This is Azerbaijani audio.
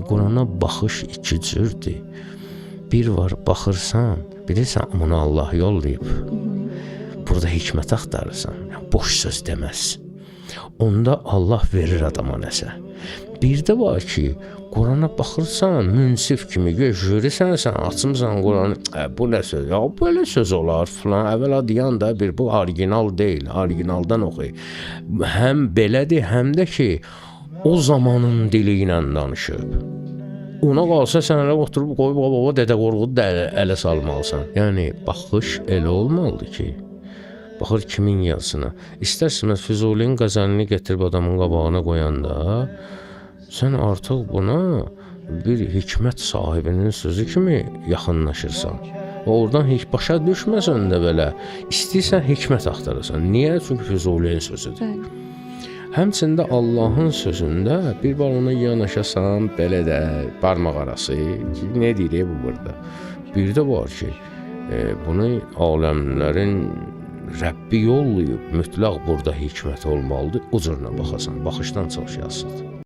Qurana baxış iki cürdür. Bir var baxırsan, bilirsən bunu Allah yollayıb. Burada hikmət axtarırsan. Yəni, boş söz deməz. Onda Allah verir adama nəsə. Bir də var ki, Qurana baxırsan, münsif kimi jürisən sən, açmısan Quranı. Bu nə söz? Ya belə söz olar filan. Əvvəla deyən də bir bu orijinal deyil, orijinaldan oxuy. Həm belədir, həm də ki o zamanın dili ilə danışıb. Ona qalsa sən elə oturub qoyub baba Dədə Qorqudu da ələ salmalısan. Yəni baxış elə olmalıdır ki, baxır kimin yazısına. İstər-istəməz Füzulinin qəzəlini gətirib adamın qabağına qoyanda sən artıq buna bir hikmət sahibinin sözü kimi yaxınlaşırsan. Və oradan heç başa düşməsən də belə istəyirsən hikmət axtarırsan. Niyə? Çünki Füzulinin sözüdür. Bəli. Həmçində Allahın sözündə bir var ona yanaşasan belə də barmaq arası ki, nə deyir bu burada? Bir də var ki, bunu aləmlərin Rəbbi yollayıb, mütləq burada hikmət olmalıdır. O cürünə baxasan, baxışdan çox yazsın.